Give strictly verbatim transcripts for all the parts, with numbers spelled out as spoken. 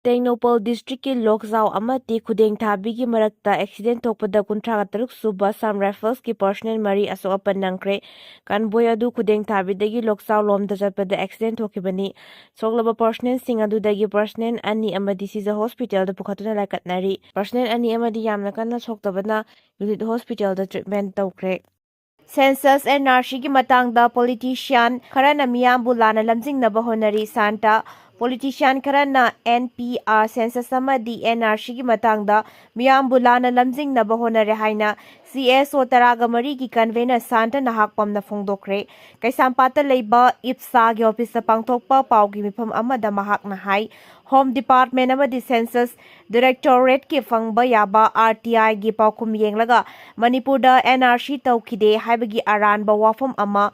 ꯇꯦꯡꯅꯧꯄꯜ ꯗꯤꯁꯇ꯭ꯔꯤꯛꯀꯤ ꯂꯣꯛꯖꯥꯎ ꯑꯃꯗꯤ ꯈꯨꯗꯦꯡꯊꯥꯕꯤꯒꯤ ꯃꯔꯛꯇ ꯑꯦꯛꯁꯤꯗꯦꯟ ꯊꯣꯛꯄꯗ ꯀꯨꯟꯊ꯭ꯔꯥ ꯇꯔꯨꯛ ꯁꯨꯕ ꯑꯁꯥꯝ ꯔꯥꯏꯐꯜꯁꯀꯤ ꯄꯔꯁꯅꯦꯜ ꯃꯔꯤ ꯑꯁꯣꯛ ꯑꯄꯟ ꯅꯪꯈ꯭ꯔꯦ꯫ ꯀꯟꯚꯣꯏ ꯑꯗꯨ ꯈꯨꯗꯦꯡꯊꯥꯕꯤꯗꯒꯤ ꯂꯣꯛꯖꯥꯎ ꯂꯣꯝꯗ ꯆꯠꯄꯗ ꯑꯦꯛꯁꯤꯗꯦꯟ ꯊꯣꯛꯈꯤꯕꯅꯤ꯫ ꯁꯣꯛꯂꯕ ꯄꯔꯁꯅꯦꯜꯁꯤꯡ ꯑꯗꯨꯗꯒꯤ ꯄꯔꯁꯅꯦꯜ ꯑꯅꯤ ꯑꯃꯗꯤ ꯁꯤꯖ ꯍꯣꯁꯄꯤꯇꯥꯜꯗ ꯄꯨꯈꯠꯇꯨꯅ ꯂꯥꯏꯀꯠꯅꯔꯤ꯫ ꯄꯔꯁꯅꯦꯜ ꯑꯅꯤ ꯑꯃꯗꯤ ꯌꯥꯝꯅ ꯀꯟꯅ ꯁꯣꯛꯇꯕꯅ ꯌꯨꯅꯤꯠ ꯍꯣꯁꯄꯤꯇꯥꯜꯗ ꯇ꯭ꯔꯤꯠꯃꯦꯟ ꯇꯧꯈ꯭ꯔꯦ꯫ ꯁꯦꯟꯁꯁ ꯑꯦꯟ ꯑꯥꯔ ꯁꯤꯒꯤ ꯃꯇꯥꯡꯗ ꯄꯣꯂꯤꯇꯤꯁꯤꯌꯥꯟ ꯈꯔꯅ ꯃꯤꯌꯥꯝꯕꯨ ꯂꯥꯟꯅ ꯂꯝꯖꯤꯡꯅꯕ ꯍꯣꯠꯅꯔꯤ꯫ ꯁꯥꯟꯇ꯫ ꯄꯣꯂꯤꯇꯤꯁꯤꯌꯥꯟ ꯈꯔꯅ ꯑꯦꯟ ꯄꯤ ꯑꯥꯔ ꯁꯦꯟꯁꯁ ꯑꯃꯗꯤ ꯑꯦꯟ ꯑꯥꯔ ꯁꯤꯒꯤ ꯃꯇꯥꯡꯗ ꯃꯤꯌꯥꯝꯕꯨ ꯂꯥꯟꯅ ꯂꯝꯖꯤꯡꯅꯕ ꯍꯣꯠꯅꯔꯦ ꯍꯥꯏꯅ ꯁꯤ ꯑꯦꯁ ꯑꯣ ꯇꯔꯥꯒ ꯃꯔꯤꯒꯤ ꯀꯟꯚꯦꯅꯔ ꯁꯥꯟꯇ ꯅꯍꯥꯛꯄꯝꯅ ꯐꯣꯡꯗꯣꯛꯈ꯭ꯔꯦ꯫ ꯀꯩꯁꯥꯝꯄꯥꯠꯇ ꯂꯩꯕ ꯏꯞꯁꯥꯒꯤ ꯑꯣꯐꯤꯁꯇ ꯄꯥꯡꯊꯣꯛꯄ ꯄꯥꯎꯒꯤ ꯃꯤꯐꯝ ꯑꯃꯗ ꯃꯍꯥꯛꯅ ꯍꯥꯏ, ꯍꯣꯝ ꯗꯤꯄꯥꯔꯠꯃꯦꯟ ꯑꯃꯗꯤ ꯁꯦꯟꯁꯁ ꯗꯤꯔꯦꯛꯇꯣꯔꯦꯠꯀꯤ ꯐꯪꯕ ꯌꯥꯕ ꯑꯥꯔ ꯇꯤ ꯑꯥꯏꯒꯤ ꯄꯥꯎꯈꯨꯝ ꯌꯦꯡꯂꯒ ꯃꯅꯤꯄꯨꯔꯗ ꯑꯦꯟ ꯑꯥꯔ ꯁꯤ ꯇꯧꯈꯤꯗꯦ ꯍꯥꯏꯕꯒꯤ ꯑꯔꯥꯟꯕ ꯋꯥꯐꯝ ꯑꯃ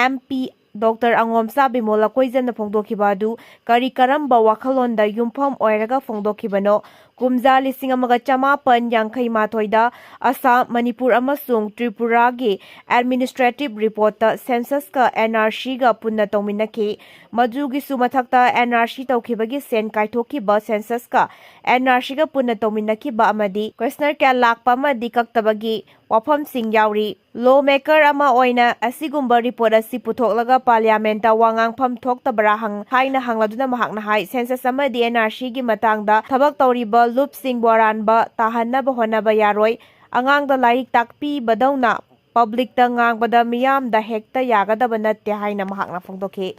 ꯑꯦꯝ ꯄꯤ ꯗꯣꯛꯇꯔ ꯑꯉꯣꯝꯆꯥ ꯕꯤꯃꯣꯜ ꯂꯀꯣꯏꯖꯟꯅ ꯐꯣꯡꯗꯣꯛꯈꯤꯕ ꯑꯗꯨ ꯀꯔꯤ ꯀꯔꯝꯕ ꯋꯥꯈꯜꯂꯣꯟꯗ ꯌꯨꯝꯐꯝ ꯑꯣꯏꯔꯒ ꯐꯣꯡꯗꯣꯛꯈꯤꯕꯅꯣ? ꯀꯨꯝꯖꯥ ꯂꯤꯁꯤꯡ ꯑꯃꯒ ꯆꯃꯥꯄꯟ ꯌꯥꯡꯈꯩ ꯃꯥꯊꯣꯏꯗ ꯑꯁꯥꯝ, ꯃꯅꯤꯄꯨꯔ ꯑꯃꯁꯨꯡ ꯇ꯭ꯔꯤꯄꯨꯔꯥꯒꯤ ꯑꯦꯗꯃꯤꯅꯤꯁꯇ꯭ꯔꯦꯇꯤꯚ ꯔꯤꯄꯣꯔꯠꯇ ꯁꯦꯟꯁꯁꯀ ꯑꯦꯟ ꯑꯥꯔ ꯁꯤꯒ ꯄꯨꯟꯅ ꯇꯧꯃꯤꯟꯅꯈꯤ꯫ ꯃꯗꯨꯒꯤꯁꯨ ꯃꯊꯛꯇ ꯑꯦꯟ ꯑꯥꯔ ꯁꯤ ꯇꯧꯈꯤꯕꯒꯤ ꯁꯦꯟ ꯀꯥꯏꯊꯣꯛꯈꯤꯕ ꯁꯦꯟꯁꯁꯀ ꯑꯦꯟ ꯑꯥꯔ ꯁꯤꯒ ꯄꯨꯟꯅ ꯇꯧꯃꯤꯟꯅꯈꯤꯕ ꯑꯃꯗꯤ ꯀ꯭ꯋꯦꯁꯅꯔ ꯀꯌꯥ ꯂꯥꯛꯄ ꯑꯃꯗꯤ ꯀꯛꯇꯕꯒꯤ ꯋꯥꯐꯝꯁꯤꯡ ꯌꯥꯎꯔꯤ꯫ ꯂꯣ ꯃꯦꯀꯔ ꯑꯃ ꯑꯣꯏꯅ ꯑꯁꯤꯒꯨꯝꯕ ꯔꯤꯄꯣꯔꯠ ꯑꯁꯤ ꯄꯨꯊꯣꯛꯂꯒ ꯄꯥꯔꯂꯤꯌꯥꯃꯦꯟꯇ ꯋꯥ ꯉꯥꯡꯐꯝ ꯊꯣꯛꯇꯕ꯭ꯔꯥ ꯍꯪ-, ꯍꯥꯏꯅ ꯍꯪꯂꯗꯨꯅ ꯃꯍꯥꯛꯅ ꯍꯥꯏ, ꯁꯦꯟꯁꯁ ꯑꯃꯗꯤ ꯑꯦꯟ ꯑꯥꯔ ꯁꯤꯒꯤ ꯃꯇꯥꯡꯗ ꯊꯕꯛ ꯇꯧꯔꯤꯕ ꯂꯨꯞꯁꯤꯡꯕꯨ ꯑꯔꯥꯟꯕ ꯇꯥꯍꯟꯅꯕ ꯍꯣꯠꯅꯕ ꯌꯥꯔꯣꯏ꯫ ꯑꯉꯥꯡꯗ ꯂꯥꯏꯔꯤꯛ ꯇꯥꯛꯄꯤꯕꯗꯧꯅ ꯄꯕ꯭ꯂꯤꯛꯇ ꯉꯥꯡꯕꯗ ꯃꯤꯌꯥꯝꯗ ꯍꯦꯛꯇ ꯌꯥꯒꯗꯕ ꯅꯠꯇꯦ ꯍꯥꯏꯅ ꯃꯍꯥꯛꯅ ꯐꯣꯡꯗꯣꯛꯈꯤ꯫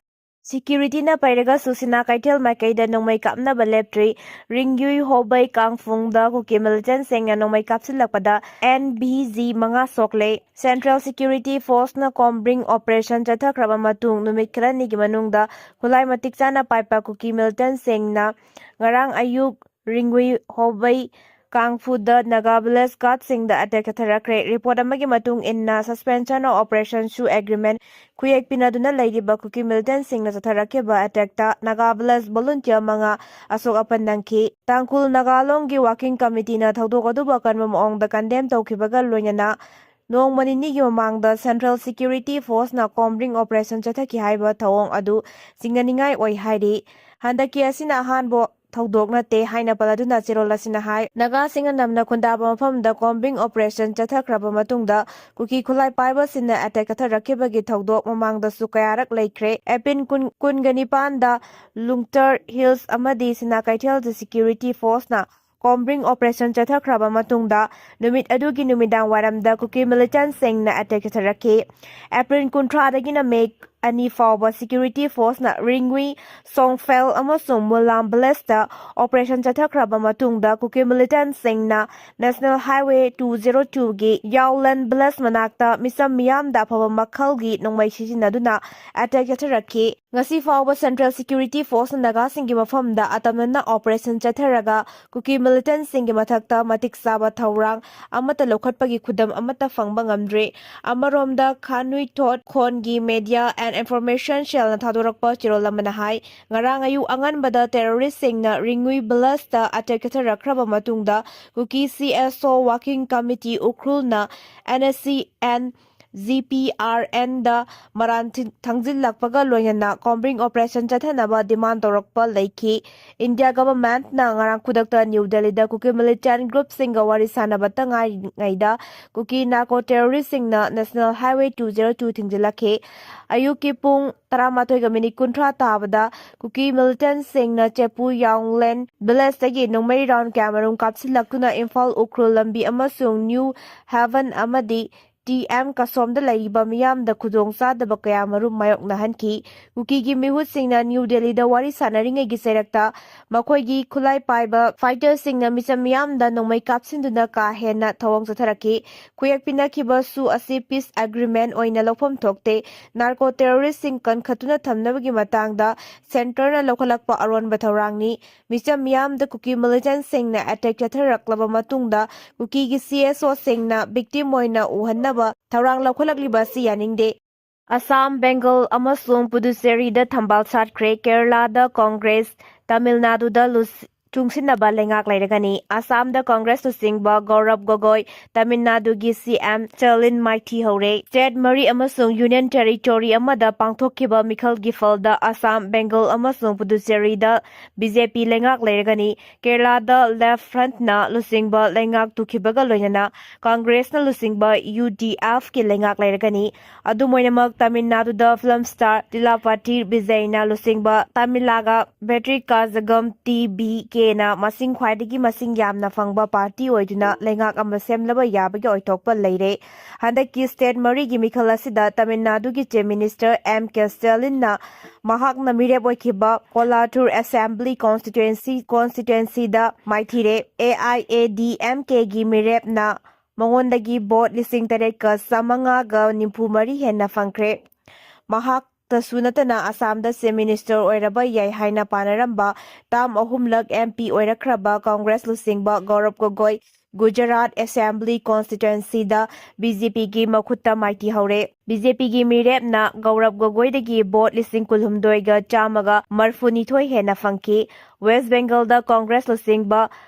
ꯁꯦꯀ꯭ꯌꯨꯔꯤꯇꯤꯅ ꯄꯩꯔꯒꯁꯨ ꯁꯤꯅꯥ ꯀꯩꯊꯦꯜ ꯃꯥꯏꯀꯩꯗ ꯅꯣꯡꯃꯩ ꯀꯥꯞꯅꯕ ꯂꯦꯞꯇ꯭ꯔꯤ꯫ ꯔꯤꯡꯌꯨꯏ ꯍꯣꯕꯩ ꯀꯥꯡꯐꯨꯡꯗ ꯀꯨꯀꯤ ꯃꯤꯂꯤꯇꯦꯟꯁꯤꯡꯅ ꯅꯣꯡꯃꯩ ꯀꯥꯞꯁꯤꯜꯂꯛꯄꯗ ꯑꯦꯟ ꯚꯤ ꯖꯤ ꯃꯉꯥ ꯁꯣꯛꯂꯦ꯫ ꯁꯦꯟꯇ꯭ꯔꯦꯜ ꯁꯦꯀ꯭ꯌꯨꯔꯤꯇꯤ ꯐꯣꯔꯁꯅ ꯀꯣꯝꯕ꯭ꯔꯤꯡ ꯑꯣꯄꯔꯦꯁꯟ ꯆꯠꯊꯈ꯭ꯔꯕ ꯃꯇꯨꯡ ꯅꯨꯃꯤꯠ ꯈꯔꯅꯤꯒꯤ ꯃꯅꯨꯡꯗ ꯈꯨꯠꯂꯥꯏ ꯃꯇꯤꯛ ꯆꯥꯅ ꯄꯥꯏꯕ ꯀꯨꯀꯤ ꯃꯤꯂꯤꯇꯦꯟꯁꯤꯡꯅ ꯉꯔꯥꯡ ꯑꯌꯨꯛ ꯔꯤꯡꯒꯨꯏ ꯍꯣꯕꯩ ꯀꯥꯡꯐꯨꯗ ꯅꯥꯒꯥ ꯚꯤꯂꯦꯖ ꯒꯥꯔꯗꯁꯤꯡꯗ ꯑꯦꯇꯦꯛ ꯆꯠꯊꯔꯛꯈ꯭ꯔꯦ꯫ ꯔꯤꯄꯣꯔꯠ ꯑꯃꯒꯤ ꯃꯇꯨꯡ ꯏꯟꯅ, ꯁꯁꯄꯦꯟꯁꯟ ꯑꯣꯐ ꯑꯣꯄꯔꯦꯁꯟꯁꯨ ꯑꯦꯒ꯭ꯔꯤꯃꯦꯟ ꯈꯨꯌꯦꯛ ꯄꯤꯅꯗꯨꯅ ꯂꯩꯔꯤꯕ ꯀꯨꯀꯤ ꯃꯤꯂꯤꯇꯦꯟꯁꯤꯡꯅ ꯆꯠꯊꯔꯛꯈꯤꯕ ꯑꯦꯇꯦꯛꯇ ꯅꯥꯒꯥ ꯚꯤꯂꯦꯖ ꯚꯣꯂꯨꯟꯇꯤꯌꯔ ꯃꯉꯥ ꯑꯁꯣꯛ ꯑꯄꯟ ꯅꯪꯈꯤ꯫ ꯇꯥꯡꯈꯨꯜ ꯅꯥꯒꯥ ꯂꯣꯡꯒꯤ ꯋꯥꯔꯀꯤꯡ ꯀꯃꯤꯇꯤꯅ ꯊꯧꯗꯣꯛ ꯑꯗꯨꯕꯨ ꯑꯀꯟꯕ ꯃꯑꯣꯡꯗ ꯀꯟꯗꯦꯝ ꯇꯧꯈꯤꯕꯒ ꯂꯣꯏꯅꯅ ꯅꯣꯡꯃ ꯅꯤꯅꯤꯒꯤ ꯃꯃꯥꯡꯗ ꯁꯦꯟꯇ꯭ꯔꯦꯜ ꯁꯦꯀ꯭ꯌꯨꯔꯤꯇꯤ ꯐꯣꯔꯁꯅ ꯀꯣꯝꯕ꯭ꯔꯤꯡ ꯑꯣꯄꯔꯦꯁꯟ ꯆꯠꯊꯈꯤ ꯍꯥꯏꯕ ꯊꯧꯑꯣꯡ ꯑꯗꯨ ꯆꯤꯡꯅꯅꯤꯡꯉꯥꯏ ꯑꯣꯏ ꯍꯥꯏꯔꯤ꯫ ꯍꯟꯗꯛꯀꯤ ꯑꯁꯤꯅ ꯑꯍꯥꯟꯕ ꯊꯧꯗꯣꯛ ꯅꯠꯇꯦ ꯍꯥꯏꯅ ꯄꯜꯂꯗꯨꯅ ꯆꯦꯔꯣꯜ ꯑꯁꯤꯅ ꯍꯥꯏ꯫ ꯅꯥꯒꯥꯁꯤꯡꯅ ꯅꯝꯅ ꯈꯨꯟꯗꯥꯕ ꯃꯐꯝꯗ combing operation ꯆꯠꯊꯈ꯭ꯔꯕ ꯃꯇꯨꯡꯗ ꯀꯨꯀꯤ ꯈꯨꯠꯂꯥꯏ ꯄꯥꯏꯕꯁꯤꯡꯅ attack ꯆꯠꯊꯔꯛꯈꯤꯕꯒꯤ ꯊꯧꯗꯣꯛ ꯃꯃꯥꯡꯗꯁꯨ ꯀꯌꯥꯔꯛ ꯂꯩꯈ꯭ꯔꯦ꯫ ꯑꯦꯄ꯭ꯔꯤꯜ ꯀꯨꯟ, ꯀꯨꯟꯒ ꯅꯤꯄꯥꯟꯗ ꯂꯨꯡꯇꯔ ꯍꯤꯜꯁ ꯑꯃꯗꯤ ꯁꯤꯅꯥ ꯀꯩꯊꯦꯜꯗ security forceꯅ combing operation ꯆꯠꯊꯈ꯭ꯔꯕ ꯃꯇꯨꯡꯗ ꯅꯨꯃꯤꯠ ꯑꯗꯨꯒꯤ ꯅꯨꯃꯤꯗꯥꯡ ꯋꯥꯏꯔꯝꯗ ꯀꯨꯀꯤ militantꯁꯤꯡꯅ attack ꯆꯠꯊꯔꯛꯈꯤ꯫ ꯑꯦꯄ꯭ꯔꯤꯜ ꯀꯨꯟꯊ꯭ꯔꯥꯗꯒꯤꯅ ꯃꯦ ꯑꯅꯤ ꯐꯥꯎꯕ security forceꯅ ꯔꯤꯡꯋꯤ, ꯁꯣꯡꯐꯦꯜ ꯑꯃꯁꯨꯡ ꯃꯨꯂꯥꯝ villageꯇ operation ꯆꯠꯊꯈ꯭ꯔꯕ ꯃꯇꯨꯡꯗ ꯀꯨꯀꯤ militantꯁꯤꯡꯅ National Highway two zero twoꯒꯤ ꯌꯥꯎꯂꯦꯟ village ꯃꯅꯥꯛꯇ ꯃꯤꯆꯝ ꯃꯤꯌꯥꯝꯗ ꯑꯐꯕ ꯃꯈꯜꯒꯤ ꯅꯣꯡꯃꯩ ꯁꯤꯖꯤꯟꯅꯗꯨꯅ attack ꯆꯠꯊꯔꯛꯈꯤ꯫ ꯉꯁꯤ ꯐꯥꯎꯕ Central Security Forceꯅ ꯅꯥꯒꯥꯁꯤꯡꯒꯤ ꯃꯐꯝꯗ ꯑꯇꯝꯅꯅ operation ꯆꯠꯊꯔꯒ ꯀꯨꯀꯤ militantꯁꯤꯡꯒꯤ ꯃꯊꯛꯇ ꯃꯇꯤꯛ ꯆꯥꯕ ꯊꯧꯔꯥꯡ ꯑꯃꯠꯇ ꯂꯧꯈꯠꯄꯒꯤ ꯈꯨꯗꯝ ꯑꯃꯠꯇ ꯐꯪꯕ ꯉꯝꯗ꯭ꯔꯤ꯫ ꯑꯃꯔꯣꯝꯗ, ꯈꯥꯅꯨꯏꯊꯣꯠ ꯈꯣꯟꯒꯤ Media and Information Cellꯅ ꯊꯥꯗꯣꯔꯛꯄ ꯆꯦꯔꯣꯜ ꯑꯃꯅ ꯍꯥꯏ, ꯉꯔꯥꯡ ꯑꯌꯨꯛ ꯑꯉꯟꯕꯗ terroristꯁꯤꯡꯅ ꯔꯤꯡꯋꯤ villageꯇ attack ꯆꯠꯊꯔꯛꯈ꯭ꯔꯕ ꯃꯇꯨꯡꯗ ꯀꯨꯀꯤ CSO Working Committee ꯎꯈ꯭ꯔꯨꯜꯅ NSCN GPRNꯗ ꯃꯔꯥꯟ ꯊꯤ-, ꯊꯪꯖꯤꯜꯂꯛꯄꯒ ꯂꯣꯏꯅꯅ combing operation ꯆꯠꯊꯅꯕ demand ꯇꯧꯔꯛꯄ ꯂꯩꯈꯤ꯫ India governmentꯅ ꯉꯔꯥꯡ ꯈꯨꯗꯛꯇ ꯅ꯭ꯌꯨ ꯗꯦꯜꯂꯤꯗ ꯀꯨꯀꯤ militant groupꯁꯤꯡꯒ ꯋꯥꯔꯤ ꯁꯥꯟꯅꯕꯇ ꯉꯥꯏꯔꯤꯉꯩꯗ ꯀꯨꯀꯤ narco terroristꯁꯤꯡꯅ National Highway two zero two ꯊꯤꯡꯖꯤꯜꯂꯛꯈꯤ꯫ ꯑꯌꯨꯛꯀꯤ ꯄꯨꯡ ꯇꯔꯥꯃꯥꯊꯣꯏꯒ minute ꯀꯨꯟꯊ꯭ꯔꯥ ꯇꯥꯕꯗ ꯀꯨꯀꯤ militantꯁꯤꯡꯅ ꯆꯦꯄꯨ ꯌꯥꯎꯂꯦꯟ villageꯇꯒꯤ ꯅꯣꯡꯃꯩ round ꯀꯌꯥꯃꯔꯨꯝ ꯀꯥꯞꯁꯤꯜꯂꯛꯇꯨꯅ ꯏꯝꯐꯥꯜ ꯎꯈ꯭ꯔꯨꯜ ꯂꯝꯕꯤ ꯑꯃꯁꯨꯡ ꯅ꯭ꯌꯨ ꯍꯦꯚꯟ ꯑꯃꯗꯤ ꯇꯤ ꯑꯦꯝ ꯀꯁꯣꯝꯗ ꯂꯩꯔꯤꯕ ꯃꯤꯌꯥꯝꯗ ꯈꯨꯗꯣꯡꯆꯥꯗꯕ ꯀꯌꯥꯃꯔꯨꯝ ꯃꯥꯌꯣꯛꯅꯍꯟꯈꯤ꯫ ꯀꯨꯀꯤꯒꯤ ꯃꯤꯍꯨꯠꯁꯤꯡꯅ ꯅ꯭ꯌꯨ ꯗꯦꯜꯂꯤꯗ ꯋꯥꯔꯤ ꯁꯥꯟꯅꯔꯤꯉꯩꯒꯤ ꯆꯩꯔꯛꯇ ꯃꯈꯣꯏꯒꯤ ꯈꯨꯠꯂꯥꯏ ꯄꯥꯏꯕ fighterꯁꯤꯡꯅ ꯃꯤꯆꯝ ꯃꯤꯌꯥꯝꯗ ꯅꯣꯡꯃꯩ ꯀꯥꯞꯁꯤꯟꯗꯨꯅ ꯀꯥ ꯍꯦꯟꯅ ꯊꯧꯑꯣꯡ ꯆꯠꯊꯔꯛꯈꯤ꯫ ꯈꯨꯌꯦꯛ ꯄꯤꯅꯈꯤꯕ ꯁꯨ ꯑꯁꯤ peace agreement ꯑꯣꯏꯅ ꯂꯧꯐꯝ ꯊꯣꯛꯇꯦ꯫ Narco terroristꯁꯤꯡ ꯀꯟꯈꯠꯇꯨꯅ ꯊꯝꯅꯕꯒꯤ ꯃꯇꯥꯡꯗ centreꯅ ꯂꯧꯈꯠꯂꯛꯄ ꯑꯔꯣꯟꯕ ꯊꯧꯔꯥꯡꯅꯤ꯫ ꯃꯤꯆꯝ ꯃꯤꯌꯥꯝꯗ ꯀꯨꯀꯤ militantꯁꯤꯡꯅ attack ꯆꯠꯊꯔꯛꯂꯕ ꯃꯇꯨꯡꯗ ꯀꯨꯀꯤꯒꯤ CSOꯁꯤꯡꯅ victim ꯑꯣꯏꯅ ꯎꯍꯟꯅꯕ ꯊꯧꯔꯥꯡ ꯂꯧꯈꯠꯂꯛꯂꯤꯕ ꯑꯁꯤ ꯌꯥꯅꯤꯡꯗꯦ꯫ ꯑꯁꯥꯝ, ꯕꯦꯡꯒꯜ ꯑꯃꯁꯨꯡ ꯄꯨꯗꯨꯆꯦꯔꯤꯗ ꯊꯝꯕꯥꯜ ꯁꯥꯠꯈ꯭ꯔꯦ꯫ ꯀꯦꯔꯂꯥꯗ ꯀꯣꯡꯒ꯭ꯔꯦꯁ, ꯇꯥꯃꯤꯜ ꯅꯥꯗꯨꯗ ꯂꯨꯁ-, ꯆꯨꯡꯁꯤꯟꯅꯕ ꯂꯩꯉꯥꯛ ꯂꯩꯔꯒꯅꯤ꯫ ꯑꯁꯥꯝꯗ ꯀꯪꯒ꯭ꯔꯦꯁ ꯂꯨꯆꯤꯡꯕ ꯒꯧꯔꯕ ꯒꯣꯒꯣꯏ, ꯇꯥꯃꯤꯜ ꯅꯥꯗꯨꯒꯤ ꯁꯤ ꯑꯦꯝ ꯁ꯭ꯇꯥꯂꯤꯟ ꯃꯥꯏꯊꯤ ꯍꯧꯔꯦ꯫ ꯁ꯭ꯇꯦꯠ ꯃꯔꯤ ꯑꯃꯁꯨꯡ ꯌꯨꯅꯤꯌꯟ ꯇꯦꯔꯤꯇꯣꯔꯤ ꯑꯃꯗ ꯄꯥꯡꯊꯣꯛꯈꯤꯕ ꯃꯤꯈꯜꯒꯤ ꯐꯜꯗ ꯑꯁꯥꯝ, ꯕꯦꯡꯒꯜ ꯑꯃꯁꯨꯡ ꯄꯨꯗꯨꯆꯦꯔꯤꯗ ꯕꯤ ꯖꯦ ꯄꯤ ꯂꯩꯉꯥꯛ ꯂꯩꯔꯒꯅꯤ꯫ ꯀꯦꯔꯂꯥꯗ ꯂꯦꯐ ꯐ꯭ꯔꯟꯠꯅ ꯂꯨꯆꯤꯡꯕ ꯂꯩꯉꯥꯛ ꯇꯨꯈꯤꯕꯒ ꯂꯣꯏꯅꯅ ꯀꯪꯒ꯭ꯔꯦꯁꯅ ꯂꯨꯆꯤꯡꯕ ꯌꯨ ꯗꯤ ꯑꯦꯐꯀꯤ ꯂꯩꯉꯥꯛ ꯂꯩꯔꯒꯅꯤ꯫ ꯑꯗꯨꯝ ꯑꯣꯏꯅꯃꯛ, ꯇꯥꯃꯤꯜ ꯅꯥꯗꯨꯗ ꯐꯤꯜꯝ ꯁ꯭ꯇꯥꯔ ꯇꯤꯂꯥꯄꯥꯇꯤ ꯕꯤꯖꯩꯅ ꯂꯨꯆꯤꯡꯕ ꯇꯥꯃꯤꯂꯥꯒ ꯚꯦꯇ꯭ꯔꯤꯀꯥꯖꯒꯝ ꯇꯤ ꯕꯤ ꯀꯦꯅ ꯃꯁꯤꯡ ꯈ꯭ꯋꯥꯏꯗꯒꯤ ꯃꯁꯤꯡ ꯌꯥꯝꯅ ꯐꯪꯕ ꯄꯥꯔꯇꯤ ꯑꯣꯏꯗꯨꯅ ꯂꯩꯉꯥꯛ ꯑꯃ ꯁꯦꯝꯂꯕ ꯌꯥꯕꯒꯤ ꯑꯣꯏꯊꯣꯛꯄ ꯂꯩꯔꯦ꯫ ꯍꯟꯗꯛꯀꯤ ꯁ꯭ꯇꯦꯠ ꯃꯔꯤꯒꯤ ꯃꯤꯈꯜ ꯑꯁꯤꯗ ꯇꯥꯃꯤꯜ ꯅꯥꯗꯨꯒꯤ ꯆꯤꯐ ꯃꯤꯅꯤꯁꯇꯔ ꯑꯦꯝ ꯀꯦ ꯁ꯭ꯇꯥꯂꯤꯟꯅ ꯃꯍꯥꯛꯅ ꯃꯤꯔꯦꯞ ꯑꯣꯏꯈꯤꯕ ꯀꯣꯂꯥꯊꯨꯔ assembly ꯀꯣꯟꯁꯇꯤꯇ꯭ꯋꯦꯟꯁꯤ, ꯀꯣꯟꯁꯇꯤꯇ꯭ꯋꯦꯟꯁꯤꯗ ꯃꯥꯏꯊꯤꯔꯦ꯫ A I A D M ꯀꯦꯒꯤ ꯃꯤꯔꯦꯞꯅ ꯃꯉꯣꯟꯗꯒꯤ ꯚꯣꯠ ꯂꯤꯁꯤꯡ ꯇꯔꯦꯠꯀ ꯆꯥꯃꯉꯥꯒ ꯅꯤꯐꯨ ꯃꯔꯤ ꯍꯦꯟꯅ ꯐꯪꯈ꯭ꯔꯦ꯫ ꯃꯍꯥꯛꯇꯁꯨ ꯅꯠꯇꯅ ꯑꯁꯥꯝꯗ ꯆꯤꯐ ꯃꯤꯅꯤꯁꯇꯔ ꯑꯣꯏꯔꯕ ꯌꯥꯏ ꯍꯥꯏꯅ ꯄꯥꯅꯔꯝꯕ ꯇꯥꯝ ꯑꯍꯨꯝꯂꯛ ꯑꯦꯝ ꯄꯤ ꯑꯣꯏꯔꯛꯈ꯭ꯔꯕ ꯀꯪꯒ꯭ꯔꯦꯁ ꯂꯨꯆꯤꯡꯕ ꯒꯧꯔꯕ ꯒꯣꯒꯣꯏ ꯒꯨꯖꯔꯥꯠ ꯑꯦꯁꯦꯝꯕ꯭ꯂꯤ ꯀꯣꯟꯁꯇꯤꯇ꯭ꯋꯦꯟꯁꯤꯗ ꯕꯤ ꯖꯦ ꯄꯤꯒꯤ ꯃꯈꯨꯠꯇ ꯃꯥꯏꯊꯤ ꯍꯧꯔꯦ꯫ ꯕꯤ ꯖꯦ ꯄꯤꯒꯤ ꯃꯤꯔꯦꯞꯅ ꯒꯧꯔꯕ ꯒꯣꯒꯣꯏꯗꯒꯤ ꯚꯣꯠ ꯂꯤꯁꯤꯡ ꯀꯨꯟꯍꯨꯝꯗꯣꯏꯒ ꯆꯥꯝꯃꯒ ꯃꯔꯐꯨꯅꯤꯊꯣꯏ ꯍꯦꯟꯅ ꯐꯪꯈꯤ꯫ ꯋꯦꯁ ꯕꯦꯡꯒꯜꯗ ꯀꯪꯒ꯭ꯔꯦꯁ ꯂꯨꯆꯤꯡꯕ